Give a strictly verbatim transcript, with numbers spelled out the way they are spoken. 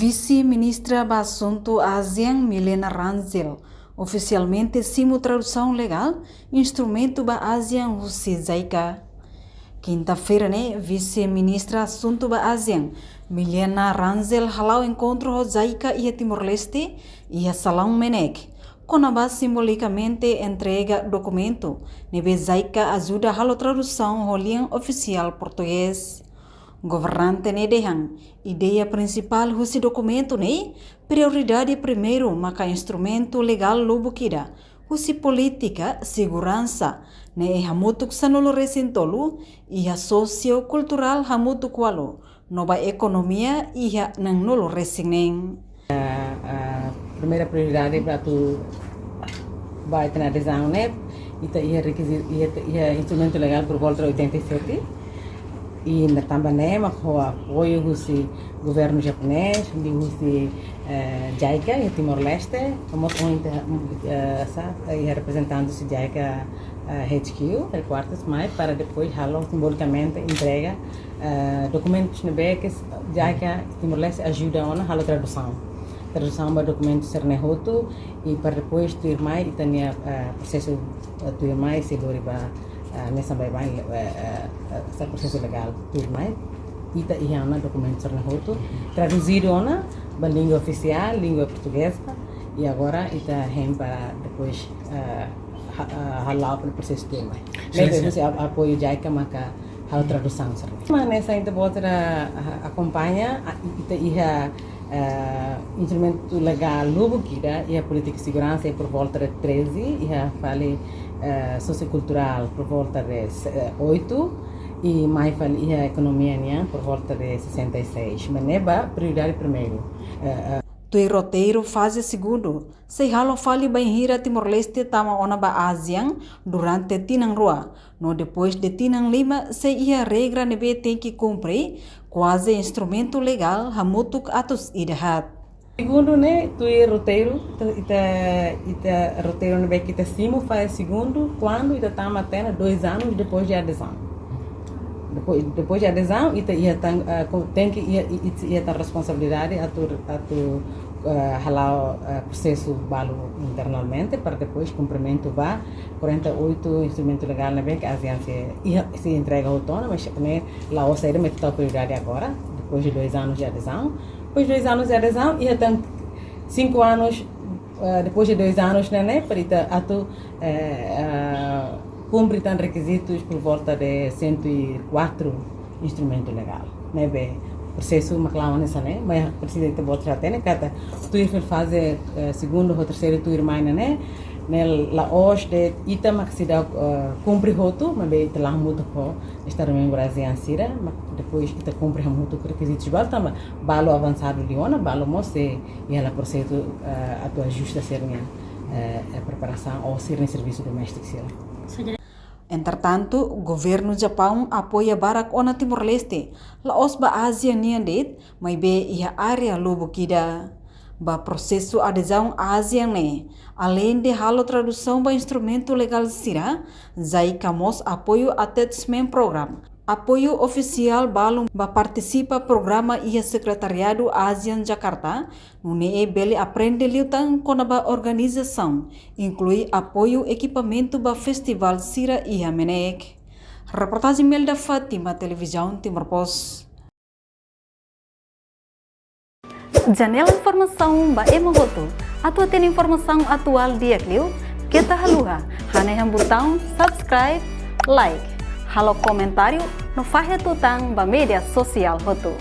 Vise-Ministra ba Asuntu ASEAN, Milena Rangel, ofisialmente simu tradusaun legál instrumentu ba ASEAN husi JICA. Kinta-feira ne'e, Vise-Ministra Asuntu ba ASEAN, Milena Rangel, hala'o enkontru ho JICA iha Timor-Leste, iha salaun MNEK, kona-ba simbolikamente entrega dokumentu ne'ebé JICA ajuda halo tradusaun ho lian ofisiál portugés. Governante ne'e dehan, ideia prinsipál husi dokumentu ne'e, prioridade primeiru maka instrumentu legál lubuk ida husi polítika seguransa ne'e hamutuk sanulu-resin-tolu iha sosiokulturál hamutuk ualu, no ba ekonomia iha neenulu-resin-neen. Ah, primeira prioridade ba atu ba ita-nia adezaun ne'e, ita iha rekizitu, iha, iha instrumentu legál por volta de oitenta e sete. I ne'e tanba ne'e mak ho apoiu husi governu japonés, liuhusi, eh, JICA iha Timor-Leste, mós ho inter-, eh, sa, iha reprezentante husi JICA, eh, H Q, headquarters, mai para depois halo simbolikamente entrega, eh, dokumentus ne'ebé ke JICA Timor-Leste ajuda ona halo tradusaun. Tradusaun ba dokumentu sira-ne'e hotu, i para depois tuirmai ita-nia, eh, prosesu, eh, tuirmai sei lori ba, eh, mesan baibain, eh, eh, eh, sa prosesu legál tuirmai. Ita iha ona dokumentu sira-ne'e hotu, traduzidu ona ba língua ofisiál, língua portugeza, i agora ita hein para depois, eh, ha-, eh, hala'o prosesu tuirmai. Sin, ne'ebé sin. Husi a-, apoiu JICA maka halo tradusaun sira-ne'e. Mas hanesan ita-boot sira, ah, akompaña, ah, ita iha, eh, instrumentu legál lubuk ida iha polítika seguransa iha por volta de treze, iha fali, eh, sosiokulturál por volta de, eh, oito, i mai fali iha ekonomia nian por volta de sessenta e seis. Mas ne'e ba prioridade primeiru. Eh, eh. Tuir roteiru, faze segundu sei halo fali bainhira Timor-Leste tama ona ba ASEAN durante tinan rua, no depois de tinan lima sei iha regra ne'ebé tenke kumpre, kuaze instrumentu legál hamutuk atus ida haat. Segundu ne'e, tuir roteiru, ita, ita, ita roteiru ne'ebé ke ita simu faze segundu, kuandu ita tama tiha ona dois anos depois de adezaun. Depois, depois de adezaun, ita iha tan, ah, ko-, tenke iha, i-, i-, iha tan responsabilidade atu, atu, eh, hala'o, eh, prosesu balu internamente para depois kumprimentu ba quarenta e oito instrumentu legál ne'ebé ke ASEAN sei, iha, sei entrega hotu ona, mas ne'e la'ós saida, mas ita tau prioridade agora, depois de dois anos de adezaun. Depois de dois anos de adezaun, iha tan cinco anos, eh, depois de dois anos ne'e, ne'e, para ita atu, eh, eh, kumpre tan rekizitus por volta de cento e quatro instrumentu legál. Ne'ebé prosesu mak la'o hanesan ne'e, mas presiza ita-boot sira hatene katak tuir fali faze, eh, segundu ho terseiru tuirmai ne'e, ne'e la'ós de'it ita mak seidauk, eh, kumpre hotu, maibé ita la hamutuk ho Estadu membru ASEAN sira, mak depois ita kumpre hamutuk rekizitus balu tanba balu avansadu liu ona, balu mós sei iha hela prosesu, eh, atu ajusta sira-nia, eh, eh, preparasaun ou sira-nia servisu doméstiku sira. Entretantu, governu Japaun apoia barak ona Timor-Leste, la'ós ba ASEAN nian de'it, maibé iha área lubuk ida. Ba prosesu adezaun ASEAN ne'e, aleinde halo tradusaun ba instrumentu legál sira, JICA mós apoiu Attachment Program, apoiu ofisiál balun ba partisipa programa iha Sekretariadu ASEAN Jakarta, nune'e bele aprende liután kona-ba organizasaun, inklui apoiu ekipamentu ba festivál sira iha MNEK. Reportajen Melda Fátima, Televizaun Timor Post. Janela informasaun ba ema hotu. Atu hatene informasaun atuál di'ak liu, keta haluha hanehan butaun subscribe, like, halo komentáriu no fahe tutan ba média sosiál hotu.